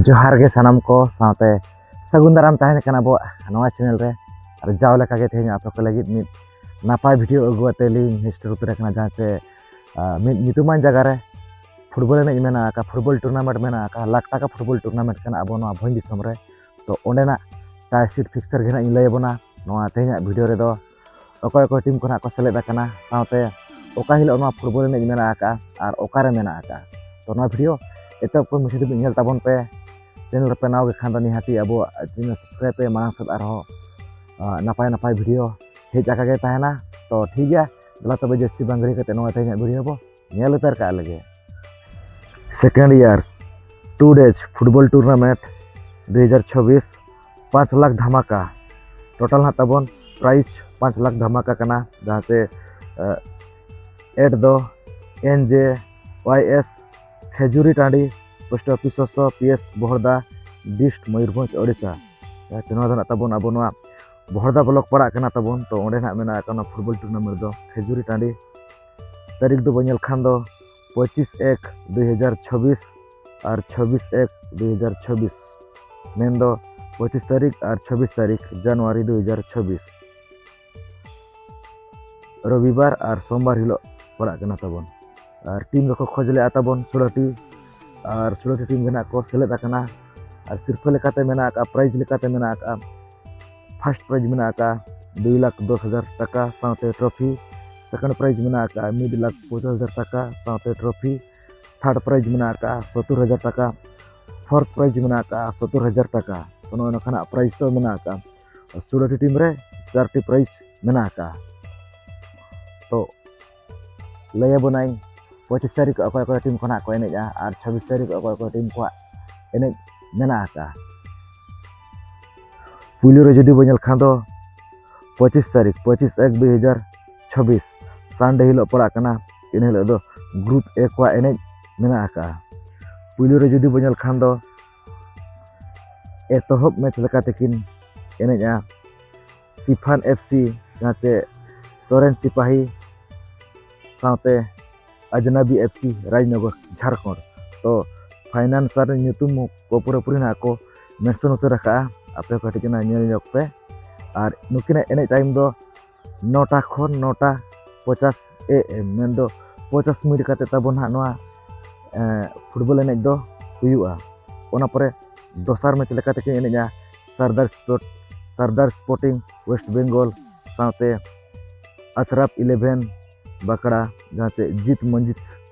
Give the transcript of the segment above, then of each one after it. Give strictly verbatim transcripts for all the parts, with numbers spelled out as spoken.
ᱡᱚᱦᱟᱨ ᱜᱮ ᱥᱟᱱᱟᱢ ᱠᱚ ᱥᱟᱶᱛᱮ ᱥᱟᱹᱜᱩᱱ ᱫᱟᱨᱟᱢ ᱛᱟᱦᱮᱱ ᱠᱟᱱᱟ ᱟᱵᱚᱣᱟᱜ ᱱᱚᱣᱟ ᱪᱮᱱᱮᱞ ᱨᱮ᱾ ᱟᱨ ᱡᱟᱣ ᱞᱮᱠᱟᱜᱮ ᱛᱮᱦᱮᱧ ᱟᱯᱮ ᱠᱚ ᱞᱟᱹᱜᱤᱫ ᱢᱤᱫ ᱱᱟᱯᱟᱭ ᱵᱷᱤᱰᱤᱭᱳ ᱟᱹᱜᱩ ᱟᱛᱮ ᱞᱤᱧ ᱥᱮᱴᱮᱨ ᱩᱛᱟᱹᱨ ᱟᱠᱟᱱᱟ, ᱡᱟᱦᱟᱸ ᱪᱮ ᱟᱸ, ᱢᱤᱫ ᱧᱩᱛᱩᱢᱟᱱ ᱡᱟᱭᱜᱟ ᱨᱮ ᱯᱷᱩᱴᱵᱚᱞ ᱮᱱᱮᱡ ᱢᱮᱱᱟᱜ ᱟᱠᱟᱫ, ᱯᱷᱩᱴᱵᱚᱞ ᱴᱩᱨᱱᱟᱢᱮᱱᱴ ᱢᱮᱱᱟᱜ ᱟᱠᱟᱫ, ᱞᱟᱠᱷ ᱴᱟᱠᱟ ᱯᱷᱩᱴᱵᱚᱞ ᱴᱩᱨᱱᱟᱢᱮᱱᱴ ᱠᱟᱱᱟ ᱟᱵᱚ ᱱᱚᱣᱟ ᱵᱷᱚᱸᱡᱽ ᱫᱤᱥᱚᱢ ᱨᱮ᱾ ᱛᱚ ᱚᱸᱰᱮᱱᱟᱜ ᱴᱟᱭ ᱥᱤᱴ ᱯᱷᱤᱠᱥᱟᱨ ᱜᱮ ᱱᱟᱜ ᱤᱧ ᱞᱟᱹᱭ ᱟᱵᱚᱱᱟ ᱱᱚᱣᱟ ᱛᱮᱦᱮᱧᱟᱜ ᱵᱷᱤᱰᱤᱭᱳ ᱨᱮᱫᱚ᱾ ᱚᱠᱚᱭ ᱚᱠᱚᱭ ᱴᱤᱢ ᱠᱚ ᱱᱟᱜ ᱠᱚ ᱥᱮᱞᱮᱫ ᱟᱠᱟᱱᱟ, ᱥᱟᱶᱛᱮ ᱚᱠᱟ ᱦᱤᱞᱳᱜ ᱱᱚᱣᱟ ᱯᱷᱩᱴᱵᱚᱞ ᱮᱱᱮᱡ ᱢᱮᱱᱟᱜ ᱟᱠᱟᱫᱼᱟ ᱟᱨ ᱚᱠᱟᱨᱮ ᱢᱮᱱᱟᱜ ᱟᱠᱟᱫᱼᱟ᱾ ᱛᱚ ᱱᱚᱣᱟ ᱵᱷᱤᱰᱤᱭᱳ ᱮᱛᱚᱦᱚᱵ ᱠᱷᱚᱱ ᱢᱩᱪᱟᱹᱫ ᱫᱷᱟᱹᱵᱤᱡ ᱧᱮᱞ ᱛᱟᱵᱚᱱ ᱯᱮ᱾ ᱪᱮᱱᱮᱞ ᱨᱮᱯᱮ ᱱᱟᱣᱟ ᱜᱮ ᱠᱷᱟᱱ ᱫᱚ ᱱᱤᱦᱟᱹᱛᱤ ᱟᱵᱚᱣᱟᱜ ᱪᱮᱱᱮᱞ ᱥᱟᱵᱥᱠᱨᱟᱭᱤᱵ ᱯᱮ, ᱢᱟᱲᱟᱝ ᱥᱮᱫ ᱟᱨᱦᱚᱸ ᱟᱸ, ᱱᱟᱯᱟᱭ ᱱᱟᱯᱟᱭ ᱵᱷᱤᱰᱤᱭᱳ ᱦᱮᱡ ᱟᱠᱟ ᱜᱮ ᱛᱟᱦᱮᱱᱟ᱾ ᱛᱚ ᱴᱷᱤᱠ ᱜᱮᱭᱟ, ᱫᱮᱞᱟ ᱛᱚᱵᱮ ᱡᱟᱹᱥᱛᱤ ᱵᱟᱝ ᱜᱷᱟᱹᱲᱤ ᱠᱟᱛᱮ ᱱᱚᱣᱟ ᱛᱮᱦᱮᱧᱟᱜ ᱵᱷᱤᱰᱤᱭᱳ ᱵᱚ ᱧᱮᱞ ᱩᱛᱟᱹᱨ ᱠᱟᱜ ᱞᱮᱜᱮ᱾ Second years two days football tournament ᱫᱩ ᱦᱟᱡᱟᱨ ᱪᱷᱚᱵᱵᱤᱥ, ᱯᱟᱸᱪ ᱞᱟᱠᱷ ᱫᱷᱟᱢᱟᱠᱟ᱾ ᱴᱳᱴᱟᱞ ᱦᱟᱸᱜ ᱛᱟᱵᱚᱱ ᱯᱨᱟᱭᱤᱡᱽ ᱯᱟᱸᱪ ᱞᱟᱠᱷ ᱫᱷᱟᱢᱟᱠᱟ ᱠᱟᱱᱟ, ᱡᱟᱦᱟᱸ ᱪᱮ, ᱟᱸ, ᱮᱰ ᱫᱚ ᱮᱱ ᱡᱮ ᱳᱣᱟᱭ ᱮᱥ, ᱠᱷᱮᱡᱩᱨᱤ ᱴᱟᱺᱰᱤ post office Soso, P S Bahalda, dist Mayurbhanj, Odisha. ᱟᱪᱪᱷᱟ, ᱱᱚᱣᱟ ᱫᱚ ᱱᱟᱜ ᱛᱟᱵᱚᱱ ᱟᱵᱚ ᱱᱚᱣᱟ ᱵᱚᱦᱚᱲᱫᱟ ᱵᱞᱚᱠ ᱯᱟᱲᱟᱜ ᱠᱟᱱᱟ ᱛᱟᱵᱚᱱ᱾ ᱛᱚ ᱚᱸᱰᱮ ᱱᱟᱜ ᱢᱮᱱᱟᱜ ᱟᱠᱟᱫ ᱚᱱᱟ ᱯᱷᱩᱴᱵᱚᱞ ᱴᱩᱨᱱᱟᱢᱮᱱᱴ ᱫᱚ ᱠᱷᱮᱡᱩᱨᱤ ᱴᱟᱺᱰᱤ᱾ ᱛᱟᱹᱨᱤᱠᱷ ᱫᱚᱵᱚ ᱧᱮᱞ ᱠᱷᱟᱱ ᱫᱚ ᱯᱚᱸᱪᱤᱥ ᱮᱠ ᱫᱩᱭ ᱦᱟᱡᱟᱨ ᱪᱷᱚᱵᱵᱤᱥ ᱟᱨ ᱪᱷᱚᱵᱵᱤᱥ ᱮᱠ ᱫᱩᱭ ᱦᱟᱡᱟᱨ ᱪᱷᱚᱵᱵᱤᱥ, ᱢᱮᱱᱫᱚ ᱯᱚᱸᱪᱤᱥ ᱛᱟᱹᱨᱤᱠᱷ ᱟᱨ ᱪᱷᱚᱵᱵᱤᱥ ᱛᱟᱹᱨᱤᱠᱷ ᱡᱟᱱᱩᱣᱟᱨᱤ ᱫᱩᱭ ᱦᱟᱡᱟᱨ ᱪᱷᱚᱵᱵᱤᱥ᱾ ᱨᱚᱵᱤᱵᱟᱨ ᱟᱨ ᱥᱳᱢᱵᱟᱨ ᱦᱤᱞᱳᱜ ᱯᱟᱲᱟᱜ ᱠᱟᱱᱟ ᱛᱟᱵᱚᱱ᱾ ᱟᱨ ᱴᱤᱢ ᱫᱚᱠᱚ ᱠᱷᱚᱡᱽ ᱞᱮᱜᱼᱟ ᱛᱟᱵᱚᱱ ᱥᱳᱞᱳᱴᱤ, ᱟᱨ ᱥᱳᱞᱳᱴᱤ ᱴᱤᱢ ᱜᱮ ᱱᱟᱜ ᱠᱚ ᱥᱮᱞᱮᱫ ᱟᱠᱟᱱᱟ᱾ ᱟᱨ ᱥᱤᱨᱯᱷᱟᱹ ᱞᱮᱠᱟᱛᱮ ᱢᱮᱱᱟᱜ ᱟᱠᱟᱫᱼᱟ, ᱯᱨᱟᱭᱤᱡᱽ ᱞᱮᱠᱟᱛᱮ ᱢᱮᱱᱟᱜ ᱟᱠᱟᱫᱼᱟ, ᱯᱷᱟᱥᱴ ᱯᱨᱟᱭᱤᱡᱽ ᱢᱮᱱᱟᱜ ᱟᱠᱟᱫᱼᱟ ᱫᱩᱭ ᱞᱟᱠᱷ ᱫᱚᱥ ᱦᱟᱡᱟᱨ ᱴᱟᱠᱟ ᱥᱟᱶᱛᱮ ᱴᱨᱚᱯᱷᱤ᱾ ᱥᱮᱠᱮᱱᱰ ᱯᱨᱟᱭᱤᱡᱽ ᱢᱮᱱᱟᱜ ᱟᱠᱟᱫᱼᱟ ᱢᱤᱫ ᱞᱟᱠᱷ ᱯᱚᱧᱪᱟᱥ ᱦᱟᱡᱟᱨ ᱴᱟᱠᱟ ᱥᱟᱶᱛᱮ ᱴᱨᱚᱯᱷᱤ᱾ ᱛᱷᱟᱨᱰ ᱯᱨᱟᱭᱤᱡᱽ ᱢᱮᱱᱟᱜ ᱟᱠᱟᱫᱼᱟ ᱥᱚᱛᱛᱚᱨ ᱦᱟᱡᱟᱨ ᱴᱟᱠᱟ᱾ ᱯᱷᱳᱨᱛᱷ ᱯᱨᱟᱭᱤᱡᱽ ᱢᱮᱱᱟᱜ ᱟᱠᱟᱫᱼᱟ ᱥᱚᱛᱛᱚᱨ ᱦᱟᱡᱟᱨ ᱴᱟᱠᱟ᱾ ᱛᱚ ᱱᱚᱜᱼᱚᱭ ᱱᱚᱝᱠᱟᱱᱟᱜ ᱯᱨᱟᱭᱤᱡᱽ ᱫᱚ ᱢᱮᱱᱟᱜ ᱟᱠᱟᱫᱼᱟ᱾ ᱥᱳᱞᱳᱴᱤ ᱴᱤᱢ ᱨᱮ ᱪᱟᱨᱴᱤ ᱯᱨᱟᱭᱤᱡᱽ ᱢᱮᱱᱟᱜ ᱟᱠᱟᱫᱼᱟ᱾ ᱛᱚ ᱞᱟᱹᱭ ᱟᱵᱚᱱᱟᱹᱧ ᱯᱚᱸᱪᱤᱥ ᱛᱟᱹᱨᱤᱠᱷ ᱚᱠᱚᱭ ᱚᱠᱚᱭ ᱴᱤᱢ ᱠᱷᱚᱱᱟᱜ ᱠᱚ ᱮᱱᱮᱡᱼᱟ ᱟᱨ ᱪᱷᱟᱵᱵᱤᱥ ᱛᱟᱹᱨᱤᱠᱷ ᱚᱠᱚᱭ ᱚᱠᱚᱭ ᱴᱤᱢ ᱠᱚᱣᱟᱜ ᱮᱱᱮᱡ ᱢᱮᱱᱟᱜ ᱟᱠᱟᱫᱼᱟ᱾ ᱯᱩᱭᱞᱩ ᱨᱮ ᱡᱩᱫᱤ ᱵᱚᱱ ᱧᱮᱞ ᱠᱷᱟᱱ ᱫᱚ ᱯᱚᱸᱪᱤᱥ ᱛᱟᱹᱨᱤᱠᱷ, ᱯᱚᱸᱪᱤᱥ ᱮᱠ ᱫᱩᱭ ᱦᱟᱡᱟᱨ ᱪᱷᱟᱵᱵᱤᱥ, ᱥᱟᱱᱰᱮ ᱦᱤᱞᱳᱜ ᱯᱟᱲᱟᱜ ᱠᱟᱱᱟ᱾ ᱤᱱᱟᱹ ᱦᱤᱞᱳᱜ ᱫᱚ ᱜᱨᱩᱯ ᱮ ᱠᱚᱣᱟᱜ ᱮᱱᱮᱡ ᱢᱮᱱᱟᱜ ᱟᱠᱟᱫᱼᱟ᱾ ᱯᱩᱭᱞᱩ ᱨᱮ ᱡᱩᱫᱤ ᱵᱚᱱ ᱧᱮᱞ ᱠᱷᱟᱱ ᱫᱚ ᱮᱛᱚᱦᱚᱵ ᱢᱮᱪ ᱞᱮᱠᱟᱛᱮ ᱠᱤᱱ ᱮᱱᱮᱡᱼᱟ ᱥᱤᱯᱷᱟᱱ ᱮᱯᱷ ᱥᱤ, ᱡᱟᱦᱟᱸ ᱪᱮ ᱥᱚᱨᱮᱱ ᱥᱤᱯᱟᱦᱤ ᱥᱟᱶᱛᱮ ᱟᱡᱽᱱᱟᱵᱤ ᱮᱯᱷ ᱥᱤ ᱨᱟᱡᱽᱱᱚᱜᱚᱨ ᱡᱷᱟᱲᱠᱷᱚᱸᱰ᱾ ᱛᱚ ᱯᱷᱟᱭᱱᱟᱱᱥᱟᱨ ᱧᱩᱛᱩᱢ ᱠᱚ ᱯᱩᱨᱟᱹᱯᱩᱨᱤ ᱱᱟᱦᱟᱜ ᱠᱚ ᱢᱮᱱᱥᱚᱱ ᱩᱛᱟᱹᱨ ᱟᱠᱟᱫᱼᱟ᱾ ᱟᱯᱮ ᱠᱚ ᱠᱟᱹᱴᱤᱡ ᱚᱱᱟ ᱧᱮᱞ ᱧᱚᱜ ᱯᱮ᱾ ᱟᱨ ᱱᱩᱠᱤᱱᱟᱜ ᱮᱱᱮᱡ ᱴᱟᱭᱤᱢ ᱫᱚ ᱱᱚᱴᱟ ᱠᱷᱚᱱ ᱱᱚᱴᱟ ᱯᱚᱪᱟᱥ ᱮ ᱮᱢ, ᱢᱮᱱᱫᱚ ᱯᱚᱪᱟᱥ ᱢᱤᱱᱤᱴ ᱠᱟᱛᱮ ᱛᱟᱵᱚᱱ ᱦᱟᱸᱜ ᱱᱚᱣᱟ ᱯᱷᱩᱴᱵᱚᱞ ᱮᱱᱮᱡ ᱫᱚ ᱦᱩᱭᱩᱜᱼᱟ᱾ ᱚᱱᱟ ᱯᱚᱨᱮ ᱫᱚᱥᱟᱨ ᱢᱮᱪ ᱞᱮᱠᱟᱛᱮ ᱠᱤᱱ ᱮᱱᱮᱡᱼᱟ ᱥᱟᱨᱫᱟᱨ ᱥᱯᱳᱨᱴ ᱥᱟᱨᱫᱟᱨ ᱥᱯᱳᱨᱴᱤᱝ ᱳᱭᱮᱥᱴ ᱵᱮᱝᱜᱚᱞ ᱥᱟᱶᱛᱮ ᱟᱥᱨᱟᱯ ᱤᱞᱮᱵᱷᱮᱱ ᱵᱟᱠᱲᱟ, ᱡᱟᱦᱟᱸ ᱪᱮ ᱡᱤᱛ ᱢᱚᱧᱡᱤᱛ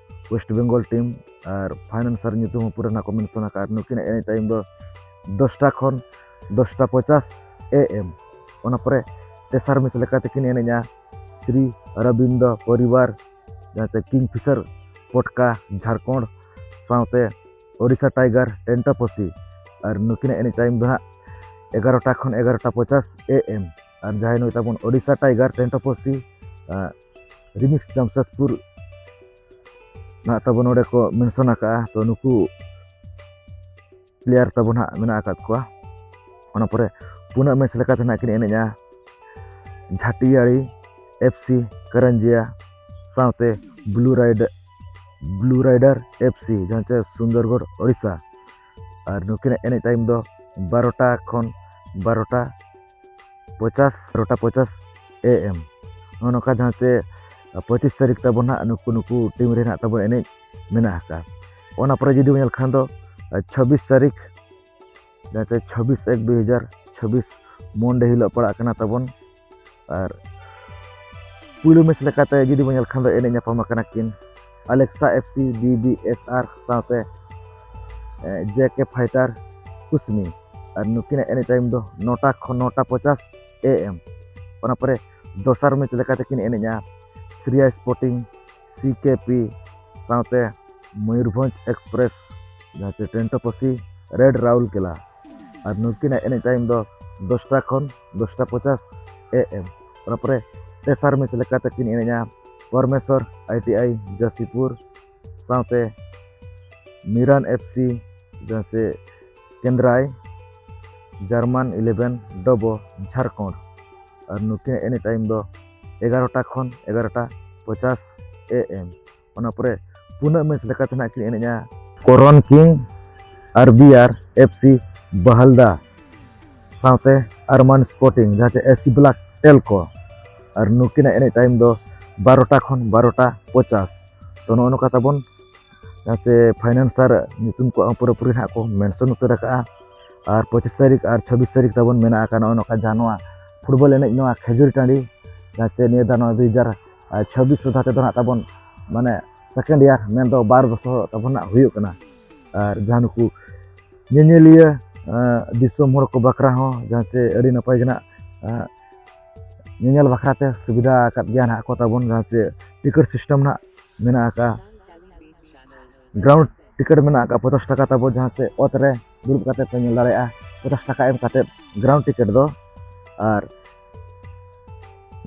ᱳᱭᱮᱥᱴ ᱵᱮᱝᱜᱚᱞ ᱴᱤᱢ ᱟᱨ ᱯᱷᱟᱭᱱᱟᱱᱥᱟᱨ ᱧᱩᱛᱩᱢ ᱦᱚᱸ ᱯᱩᱨᱟᱹ ᱱᱟᱦᱟᱜ ᱠᱚ ᱢᱮᱱᱥᱚᱱ ᱟᱠᱟᱫᱼᱟ᱾ ᱟᱨ ᱱᱩᱠᱤᱱᱟᱜ ᱮᱱᱮᱡ ᱴᱟᱭᱤᱢ ᱫᱚ ᱫᱚᱥᱴᱟ ᱠᱷᱚᱱ ᱫᱚᱥᱴᱟ ᱯᱚᱪᱟᱥ ᱮ ᱮᱢ᱾ ᱚᱱᱟ ᱯᱚᱨᱮ ᱛᱮᱥᱟᱨ ᱢᱮᱪ ᱞᱮᱠᱟᱛᱮ ᱠᱤᱱ ᱮᱱᱮᱡᱼᱟ ᱥᱨᱤ ᱚᱨᱚᱵᱤᱱᱫᱚ ᱯᱚᱨᱤᱵᱟᱨ, ᱡᱟᱦᱟᱸ ᱪᱮ ᱠᱤᱝ ᱯᱷᱤᱥᱟᱨ ᱯᱚᱴᱠᱟ ᱡᱷᱟᱲᱠᱷᱚᱸᱰ ᱥᱟᱶᱛᱮ ᱳᱰᱤᱥᱟ ᱴᱟᱭᱜᱟᱨ ᱴᱮᱱᱴᱟᱯᱚᱥᱤ᱾ ᱟᱨ ᱱᱩᱠᱤᱱᱟᱜ ᱮᱱᱮᱡ ᱴᱟᱭᱤᱢ ᱫᱚ ᱦᱟᱸᱜ ᱮᱜᱟᱨᱚᱴᱟ ᱠᱷᱚᱱ ᱮᱜᱟᱨᱚᱴᱟ ᱯᱚᱪᱟᱥ ᱮ ᱮᱢ᱾ ᱟᱨ ᱡᱟᱦᱟᱸᱭ ᱱᱩᱭ ᱛᱟᱵᱚᱱ ᱳᱰᱤᱥᱟ ᱴᱟᱭᱜᱟᱨ ᱴᱮᱱᱴᱟᱯᱚᱥᱤ ᱨᱤᱢᱤᱠᱥ ᱡᱟᱢᱥᱮᱫᱽᱯᱩᱨ ᱱᱟᱦᱟᱜ ᱛᱟᱵᱚᱱ ᱱᱚᱰᱮ ᱠᱚ ᱢᱮᱱᱥᱚᱱ ᱟᱠᱟᱫᱼᱟ᱾ ᱛᱚ ᱱᱩᱠᱩ ᱯᱞᱮᱭᱟᱨ ᱛᱟᱵᱚᱱ ᱦᱟᱸᱜ ᱢᱮᱱᱟᱜ ᱟᱠᱟᱫ ᱠᱚᱣᱟ᱾ ᱚᱱᱟ ᱯᱚᱨᱮ ᱯᱩᱱᱟᱜ ᱢᱮᱪ ᱞᱮᱠᱟᱛᱮ ᱱᱟᱦᱟᱜ ᱠᱤᱱ ᱮᱱᱮᱡᱼᱟ ᱡᱷᱟᱴᱤᱭᱟᱲᱤ ᱮᱯᱷ ᱥᱤ ᱠᱟᱨᱟᱱᱡᱤᱭᱟ ᱥᱟᱶᱛᱮ blue rider blue rider F C, ᱡᱟᱦᱟᱸ ᱪᱮ ᱥᱩᱱᱫᱚᱨᱜᱚᱲ ᱳᱰᱤᱥᱟ᱾ ᱟᱨ ᱱᱩᱠᱤᱱᱟᱜ ᱮᱱᱮᱡ ᱴᱟᱭᱤᱢ ᱫᱚ ᱵᱟᱨᱚᱴᱟ ᱠᱷᱚᱱ ᱵᱟᱨᱚᱴᱟ ᱯᱚᱪᱟᱥ ᱵᱟᱨᱚᱴᱟ ᱯᱚᱪᱟᱥ ᱮ ᱮᱢ᱾ ᱱᱚᱜᱼᱚ ᱱᱚᱝᱠᱟ ᱡᱟᱦᱟᱸ ᱪᱮ ᱯᱚᱸᱪᱤᱥ ᱛᱟᱹᱨᱤᱠᱷ ᱛᱟᱵᱚᱱ ᱦᱟᱸᱜ ᱱᱩᱠᱩ ᱱᱩᱠᱩ ᱴᱤᱢ ᱨᱮ ᱦᱟᱸᱜ ᱛᱟᱵᱚᱱ ᱮᱱᱮᱡ ᱢᱮᱱᱟᱜ ᱟᱠᱟᱫ᱾ ᱚᱱᱟ ᱯᱚᱨᱮ ᱡᱩᱫᱤ ᱵᱚᱱ ᱧᱮᱞ ᱠᱷᱟᱱ ᱫᱚ ᱪᱷᱟᱵᱵᱤᱥ ᱛᱟᱹᱨᱤᱠᱷ, ᱡᱟᱦᱟᱸ ᱪᱮ ᱪᱷᱟᱵᱵᱤᱥ ᱮᱠ ᱫᱩ ᱦᱟᱡᱟᱨ ᱪᱷᱟᱵᱵᱤᱥ ᱢᱚᱱᱰᱮ ᱦᱤᱞᱳᱜ ᱯᱟᱲᱟᱜ ᱠᱟᱱᱟ ᱛᱟᱵᱚᱱ᱾ ᱟᱨ ᱯᱩᱭᱞᱩ ᱢᱮᱪ ᱞᱮᱠᱟᱛᱮ ᱡᱩᱫᱤ ᱵᱚᱱ ᱧᱮᱞ ᱠᱷᱟᱱ ᱫᱚ ᱮᱱᱮᱡ ᱧᱟᱯᱟᱢ ᱟᱠᱟᱱᱟ ᱠᱤᱱ ᱟᱞᱮᱠᱥᱟ F C B B S R ᱥᱟᱶᱛᱮ ᱡᱮ ᱠᱮ ᱯᱷᱟᱭᱴᱟᱨ ᱠᱩᱥᱢᱤ᱾ ᱟᱨ ᱱᱩᱠᱤᱱᱟᱜ ᱮᱱᱮᱡ ᱴᱟᱭᱤᱢ ᱫᱚ ᱱᱚᱴᱟ ᱠᱷᱚᱱ ᱱᱚᱴᱟ ᱯᱚᱪᱟᱥ ᱮ ᱮᱢ᱾ ᱚᱱᱟ ᱯᱚᱨᱮ ᱫᱚᱥᱟᱨ ᱢᱮᱪ ᱞᱮᱠᱟᱛᱮ ᱠᱤᱱ ᱮᱱᱮᱡᱼᱟ ᱥᱨᱤᱭᱟ ᱥᱯᱳᱨᱴᱤᱝ ᱥᱤ ᱠᱮ ᱯᱤ ᱥᱟᱶᱛᱮ ᱢᱚᱭᱩᱨᱵᱷᱚᱸᱡᱽ ᱮᱠᱥᱯᱨᱮᱥ, ᱡᱟᱦᱟᱸ ᱪᱮ ᱴᱮᱱᱴᱚᱯᱚᱥᱤ ᱨᱮᱰ ᱨᱟᱣᱩᱞᱠᱮᱞᱟ᱾ ᱟᱨ ᱱᱩᱠᱤᱱᱟᱜ ᱮᱱᱮᱡ ᱴᱟᱭᱤᱢ ᱫᱚ ᱫᱚᱥᱴᱟ ᱠᱷᱚᱱ ᱫᱚᱥᱴᱟ ᱯᱚᱪᱟᱥ ᱮ ᱮᱢ᱾ ᱚᱱᱟ ᱯᱚᱨᱮ ᱛᱮᱥᱟᱨ ᱢᱮᱪ ᱞᱮᱠᱟᱛᱮ ᱠᱤᱱ ᱮᱱᱮᱡᱼᱟ Parmeshwar I T I Jasipur ᱥᱟᱶᱛᱮ ᱢᱤᱨᱟᱱ ᱮᱯᱷ ᱥᱤ, ᱡᱟᱦᱟᱸ ᱪᱮ ᱠᱮᱱᱫᱽᱨᱟᱭ ᱡᱟᱨᱢᱟᱱ ᱤᱞᱮᱵᱷᱮᱱ ᱰᱚᱵᱚ ᱡᱷᱟᱲᱠᱷᱚᱸᱰ᱾ ᱟᱨ ᱱᱩᱠᱤᱱᱟᱜ ᱮᱱᱮᱡ ᱴᱟᱭᱤᱢ ᱫᱚ ᱮᱜᱟᱨᱚᱴᱟ ᱠᱷᱚᱱ ᱮᱜᱟᱨᱚᱴᱟ ᱯᱚᱪᱟᱥ ᱮ ᱮᱢ᱾ ᱚᱱᱟ ᱯᱚᱨᱮ ᱯᱩᱱᱟᱜ ᱢᱮᱪ ᱞᱮᱠᱟᱛᱮ ᱱᱟᱜ ᱠᱤᱱ ᱮᱱᱮᱡᱼᱟ ᱠᱚᱨᱚᱱ ᱠᱤᱝ, ᱟᱨ ᱵᱤ ᱟᱨ ᱮᱯᱷ ᱥᱤ ᱵᱟᱦᱟᱞᱫᱟ, ᱥᱟᱶᱛᱮ ᱟᱨᱢᱟᱱ ᱥᱯᱳᱨᱴᱤᱝ, ᱡᱟᱦᱟᱸ ᱪᱮ ᱮᱥᱤ ᱵᱞᱟᱠ ᱴᱮᱞᱠᱳ᱾ ᱟᱨ ᱱᱩᱠᱤᱱᱟᱜ ᱮᱱᱮᱡ ᱴᱟᱭᱤᱢ ᱫᱚ ᱵᱟᱨᱚᱴᱟ ᱠᱷᱚᱱ ᱵᱟᱨᱚᱴᱟ ᱯᱚᱪᱟᱥ᱾ ᱛᱚ, ᱱᱚᱜᱼᱚ ᱱᱚᱝᱠᱟ ᱛᱟᱵᱚᱱ, ᱡᱟᱦᱟᱸ ᱪᱮ ᱯᱷᱟᱭᱱᱟᱱᱥᱟᱨ ᱧᱩᱛᱩᱢ ᱠᱚ ᱯᱩᱨᱟᱹᱯᱩᱨᱤ ᱱᱟᱦᱟᱜ ᱠᱚ ᱢᱮᱱᱥᱚᱱ ᱩᱛᱟᱹᱨ ᱟᱠᱟᱫᱼᱟ᱾ ᱟᱨ ᱯᱚᱸᱪᱤᱥ ᱛᱟᱹᱨᱤᱠᱷ ᱟᱨ ᱪᱷᱟᱵᱵᱤᱥ ᱛᱟᱹᱨᱤᱠᱷ ᱛᱟᱵᱚᱱ ᱢᱮᱱᱟᱜ ᱟᱠᱟᱫ ᱱᱚᱜᱼᱚ ᱱᱚᱝᱠᱟ ᱡᱟᱦᱟᱸ ᱱᱚᱣᱟ ᱯᱷᱩᱴᱵᱚᱞ ᱮᱱᱮᱡ ᱱᱚᱣᱟ ᱠᱷᱮᱡᱩᱨᱤ ᱴᱟᱺᱰᱤ, ᱡᱟᱦᱟᱸ ᱪᱮ ᱱᱤᱭᱟᱹ ᱫᱷᱟᱣ ᱱᱚᱣᱟ ᱫᱩ ᱦᱟᱡᱟᱨ ᱪᱷᱟᱵᱵᱤᱥ ᱨᱮ ᱫᱷᱟᱣ ᱛᱮᱫᱚ ᱱᱟᱦᱟᱜ ᱛᱟᱵᱚᱱ, ᱢᱟᱱᱮ, ᱥᱮᱠᱮᱱᱰ ᱤᱭᱟᱨ ᱢᱮᱱᱫᱚ ᱵᱟᱨ ᱵᱚᱪᱷᱚᱨ ᱛᱟᱵᱚᱱ ᱱᱟᱦᱟᱜ ᱦᱩᱭᱩᱜ ᱠᱟᱱᱟ᱾ ᱟᱨ ᱡᱟᱦᱟᱸ ᱱᱩᱠᱩ ᱧᱮᱧᱮᱞᱤᱭᱟᱹ, ᱟᱸ, ᱫᱤᱥᱚᱢ ᱦᱚᱲ ᱠᱚ ᱵᱟᱠᱷᱨᱟ ᱦᱚᱸ ᱡᱟᱦᱟᱸ ᱪᱮ ᱟᱹᱰᱤ ᱱᱟᱯᱟᱭ ᱜᱮ ᱱᱟᱦᱟᱜ, ᱟᱸ, ᱧᱮᱧᱮᱞ ᱵᱟᱠᱷᱨᱟ ᱛᱮ ᱥᱩᱵᱤᱫᱷᱟ ᱟᱠᱟᱫ ᱜᱮᱭᱟ ᱱᱟᱦᱟᱜ ᱠᱚ ᱛᱟᱵᱚᱱ, ᱡᱟᱦᱟᱸ ᱪᱮ ᱴᱤᱠᱤᱴ ᱥᱤᱥᱴᱮᱢ ᱱᱟᱦᱟᱜ ᱢᱮᱱᱟᱜ ᱟᱠᱟᱫᱼᱟ᱾ ᱜᱨᱟᱣᱩᱱᱰ ᱴᱤᱠᱤᱴ ᱢᱮᱱᱟᱜ ᱟᱠᱟᱫᱼᱟ ᱯᱚᱪᱟᱥ ᱴᱟᱠᱟ ᱛᱟᱵᱚ, ᱡᱟᱦᱟᱸ ᱪᱮ ᱚᱛ ᱨᱮ ᱫᱩᱲᱩᱵ ᱠᱟᱛᱮ ᱯᱮ ᱧᱮᱞ ᱫᱟᱲᱮᱭᱟᱜᱼᱟ᱾ ᱯᱚᱪᱟᱥ ᱴᱟᱠᱟ ᱮᱢ ᱠᱟᱛᱮ ᱜᱨᱟᱣᱩᱱᱰ ᱴᱤᱠᱤᱴ ᱫᱚ᱾ ᱟᱨ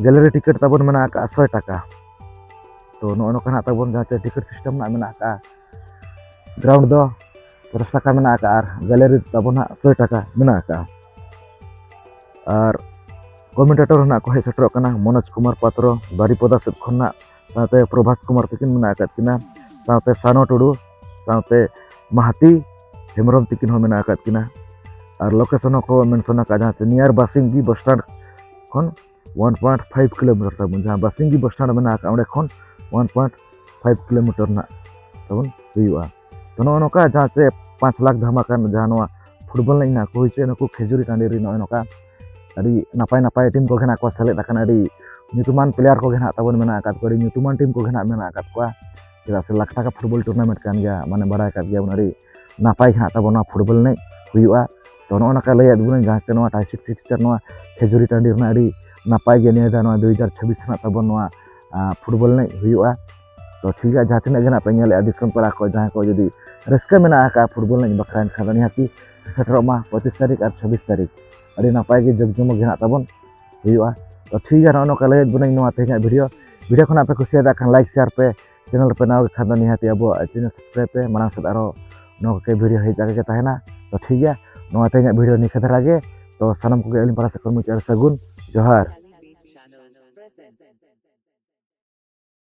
ᱜᱮᱞᱟᱨᱤ ᱴᱤᱠᱤᱴ ᱛᱟᱵᱚᱱ ᱢᱮᱱᱟᱜ ᱟᱠᱟᱫᱼᱟ ᱥᱚᱭ ᱴᱟᱠᱟ᱾ ᱛᱚ, ᱱᱚᱜᱼᱚ ᱱᱚᱝᱠᱟ ᱱᱟᱦᱟᱜ ᱛᱟᱵᱚᱱ ᱡᱟᱦᱟᱸ ᱪᱮ ᱴᱤᱠᱤᱴ ᱥᱤᱥᱴᱮᱢ ᱱᱟᱦᱟᱜ ᱢᱮᱱᱟᱜ ᱟᱠᱟᱫᱼᱟ ᱜᱨᱟᱣᱩᱱᱰ ᱫᱚ ᱯᱚᱪᱟᱥ ᱴᱟᱠᱟ ᱢᱮᱱᱟᱜ ᱟᱠᱟᱫᱼᱟ ᱟᱨ ᱜᱮᱞᱟᱨᱤ ᱫᱚ ᱛᱟᱵᱚᱱ ᱦᱟᱸᱜ ᱥᱚᱭ ᱴᱟᱠᱟ ᱢᱮᱱᱟᱜ ᱟᱠᱟᱫᱼᱟ᱾ ᱟᱨ ᱠᱚᱢᱮᱱᱴᱮᱴᱚᱨ ᱱᱟᱦᱟᱜ ᱠᱚ ᱦᱮᱡ ᱥᱮᱴᱮᱨᱚᱜ ᱠᱟᱱᱟ ᱢᱚᱱᱳᱡᱽ ᱠᱩᱢᱟᱨ ᱯᱟᱛᱨᱚ ᱵᱟᱨᱤᱯᱚᱫᱟ ᱥᱮᱫ ᱠᱷᱚᱱᱟᱜ, ᱥᱟᱶᱛᱮ ᱯᱨᱚᱵᱷᱟᱥ ᱠᱩᱢᱟᱨ ᱛᱟᱹᱠᱤᱱ ᱢᱮᱱᱟᱜ ᱟᱠᱟᱫ ᱠᱤᱱᱟ, ᱥᱟᱶᱛᱮ ᱥᱟᱱᱚ ᱴᱩᱰᱩ, ᱥᱟᱶᱛᱮ ᱢᱟᱦᱟᱛᱤ ᱦᱮᱢᱵᱨᱚᱢ ᱛᱟᱹᱠᱤᱱ ᱦᱚᱸ ᱢᱮᱱᱟᱜ ᱟᱠᱟᱫ ᱠᱤᱱᱟ᱾ ᱟᱨ ᱞᱳᱠᱮᱥᱚᱱ ᱦᱚᱸᱠᱚ ᱢᱮᱱᱥᱚᱱ ᱟᱠᱟᱫᱼᱟ, ᱡᱟᱦᱟᱸ ᱪᱮ ᱱᱤᱭᱟᱨ ᱵᱟᱥᱤᱝᱜᱤ ᱵᱟᱥ ᱥᱴᱮᱱᱰ ᱠᱷᱚᱱ ᱚᱣᱟᱱ ᱯᱚᱭᱮᱱᱴ ᱯᱷᱟᱭᱤᱵᱷ ᱠᱤᱞᱳᱢᱤᱴᱟᱨ ᱛᱟᱵᱚᱱ, ᱡᱟᱦᱟᱸ ᱵᱟᱥᱤᱝᱜᱤ ᱵᱟᱥ ᱥᱴᱮᱱᱰ ᱢᱮᱱᱟᱜ ᱟᱠᱟᱫᱼᱟ ᱚᱸᱰᱮ ᱠᱷᱚᱱ ᱚᱣᱟᱱ ᱯᱚᱭᱮᱱᱴ ᱯᱷᱟᱭᱤᱵᱷ ᱠᱤᱞᱳᱢᱤᱴᱟᱨ ᱱᱟᱜ ᱛᱟᱵᱚᱱ ᱦᱩᱭᱩᱜᱼᱟ᱾ ᱛᱚ, ᱱᱚᱜᱼᱚ ᱱᱚᱝᱠᱟ ᱡᱟᱦᱟᱸ ᱪᱮ ᱯᱟᱸᱪ ᱞᱟᱠᱷ ᱫᱷᱟᱢᱟᱠᱟ ᱡᱟᱦᱟᱸ ᱱᱚᱣᱟ ᱯᱷᱩᱴᱵᱚᱞ ᱮᱱᱮᱡ ᱱᱟᱜ ᱠᱚ ᱦᱩᱭ ᱦᱚᱪᱚᱭᱟ ᱱᱩᱠᱩ ᱠᱷᱮᱡᱩᱨᱤ ᱴᱟᱺᱰᱤ ᱨᱮ, ᱱᱚᱜᱼᱚᱭ ᱱᱚᱝᱠᱟ ᱟᱹᱰᱤ ᱱᱟᱯᱟᱭ ᱱᱟᱯᱟᱭ ᱴᱤᱢ ᱠᱚᱜᱮ ᱱᱟᱜ ᱠᱚ ᱥᱮᱞᱮᱫ ᱟᱠᱟᱱᱟ, ᱟᱹᱰᱤ ᱧᱩᱛᱩᱢᱟᱱ ᱯᱞᱮᱭᱟᱨ ᱠᱚᱜᱮ ᱱᱟᱜ ᱛᱟᱵᱚᱱ ᱢᱮᱱᱟᱜ ᱟᱠᱟᱫ ᱠᱚᱣᱟ, ᱟᱹᱰᱤ ᱧᱩᱛᱩᱢᱟᱱ ᱴᱤᱢ ᱠᱚᱜᱮ ᱱᱟᱜ ᱢᱮᱱᱟᱜ ᱟᱠᱟᱫ ᱠᱚᱣᱟ᱾ ᱪᱮᱫᱟᱜ ᱥᱮ ᱞᱟᱠᱷ ᱴᱟᱠᱟ ᱯᱷᱩᱴᱵᱚᱞ ᱴᱩᱨᱱᱟᱢᱮᱱᱴ ᱠᱟᱱ ᱜᱮᱭᱟ, ᱢᱟᱱᱮ, ᱵᱟᱲᱟᱭ ᱟᱠᱟᱫ ᱜᱮᱭᱟ ᱵᱚᱱ ᱟᱹᱰᱤ ᱱᱟᱯᱟᱭ ᱜᱮ ᱱᱟᱜ ᱛᱟᱵᱚᱱ ᱱᱚᱣᱟ ᱯᱷᱩᱴᱵᱚᱞ ᱮᱱᱮᱡ ᱦᱩᱭᱩᱜᱼᱟ᱾ ᱛᱚ, ᱱᱚᱜᱼᱚ ᱱᱚᱝᱠᱟ ᱞᱟᱹᱭᱟᱫ ᱵᱚᱱᱟᱹᱧ ᱡᱟᱦᱟᱸ ᱪᱮ ᱱᱚᱣᱟ ᱴᱟᱭᱥᱤᱴ ᱯᱷᱤᱠᱥᱪᱟᱨ ᱱᱚᱣᱟ ᱠᱷᱮᱡᱩᱨᱤ ᱴᱟᱺᱰᱤ ᱨᱮᱱᱟᱜ ᱟᱹᱰᱤ ᱱᱟᱯᱟᱭ ᱜᱮ ᱱᱤᱭᱟᱹ ᱫᱷᱟᱣ ᱱᱚᱣᱟ ᱫᱩ ᱦᱟᱡᱟᱨ ᱪᱷᱟᱵᱵᱤᱥ ᱨᱮᱱᱟᱜ ᱛᱟᱵᱚᱱ ᱱᱚᱣᱟ, ᱟᱸ, ᱯᱷᱩᱴᱵᱚᱞ ᱮᱱᱮᱡ ᱦᱩᱭᱩᱜᱼᱟ᱾ ᱛᱚ, ᱴᱷᱤᱠ ᱜᱮᱭᱟ, ᱡᱟᱦᱟᱸ ᱛᱤᱱᱟᱹᱜ ᱜᱮ ᱱᱟᱜ ᱯᱮ ᱧᱮᱞᱮᱫᱼᱟ ᱫᱤᱥᱚᱢ ᱯᱮᱲᱟ ᱠᱚ, ᱡᱟᱦᱟᱸᱭ ᱠᱚ ᱡᱩᱫᱤ ᱨᱟᱹᱥᱠᱟᱹ ᱢᱮᱱᱟᱜ ᱟᱠᱟᱫᱼᱟ ᱯᱷᱩᱴᱵᱚᱞ ᱮᱱᱮᱡ ᱵᱟᱠᱷᱨᱟ, ᱮᱱᱠᱷᱟᱱ ᱫᱚ ᱱᱤᱦᱟᱹᱛᱤ ᱥᱮᱴᱮᱨᱚᱜ ᱢᱟ ᱯᱚᱸᱪᱤᱥ ᱛᱟᱹᱨᱤᱠᱷ ᱟᱨ ᱪᱷᱟᱵᱵᱤᱥ ᱛᱟᱹᱨᱤᱠᱷ᱾ ᱟᱹᱰᱤ ᱱᱟᱯᱟᱭ ᱜᱮ ᱡᱟᱠ ᱡᱚᱢᱚᱠ ᱜᱮ ᱱᱟᱜ ᱛᱟᱵᱚᱱ ᱦᱩᱭᱩᱜᱼᱟ᱾ ᱛᱚ, ᱴᱷᱤᱠ ᱜᱮᱭᱟ, ᱱᱚᱜᱼᱚ ᱱᱚᱝᱠᱟ ᱞᱟᱹᱭᱟᱫ ᱵᱚᱱᱟᱹᱧ ᱱᱚᱣᱟ ᱛᱮᱦᱮᱧᱟᱜ ᱵᱷᱤᱰᱤᱭᱳ᱾ ᱵᱷᱤᱰᱤᱭᱳ ᱠᱷᱚᱱᱟᱜ ᱯᱮ ᱠᱩᱥᱤᱭᱟᱫᱟ ᱠᱷᱟᱱ ᱞᱟᱭᱤᱠ, ᱥᱮᱭᱟᱨ ᱯᱮ, ᱪᱮᱱᱮᱞ ᱨᱮᱯᱮ ᱱᱟᱣᱟ ᱜᱮ ᱠᱷᱟᱱ ᱫᱚ ᱱᱤᱦᱟᱹᱛᱤ ᱟᱵᱚᱣᱟᱜ ᱪᱮᱱᱮᱞ ᱥᱟᱵᱥᱠᱨᱟᱭᱤᱵ ᱯᱮ, ᱢᱟᱲᱟᱝ ᱥᱮᱫ ᱟᱨᱚ ᱱᱚᱣᱟ ᱠᱚᱜᱮ ᱵᱷᱤᱰᱤᱭᱳ ᱦᱮᱡ ᱟᱠᱟ ᱜᱮ ᱛᱟᱦᱮᱱᱟ᱾ ᱛᱚ, ᱴᱷᱤᱠ ᱜᱮᱭᱟ, ᱱᱚᱣᱟ ᱛᱮᱦᱮᱧᱟᱜ ᱵᱷᱤᱰᱤᱭᱳ ᱱᱤᱝᱠᱟᱹ ᱫᱷᱟᱨᱟ ᱜᱮ᱾ ᱛᱚ, ᱥᱟᱱᱟᱢ ᱠᱚᱜᱮ ᱟᱹᱞᱤᱧ ᱯᱟᱦᱴᱟ ᱥᱮᱫ ᱠᱷᱚᱱ ᱢᱩᱪᱟᱹᱫ ᱨᱮ ᱥᱟᱹᱜᱩᱱ ᱡᱚᱦᱟᱨ᱾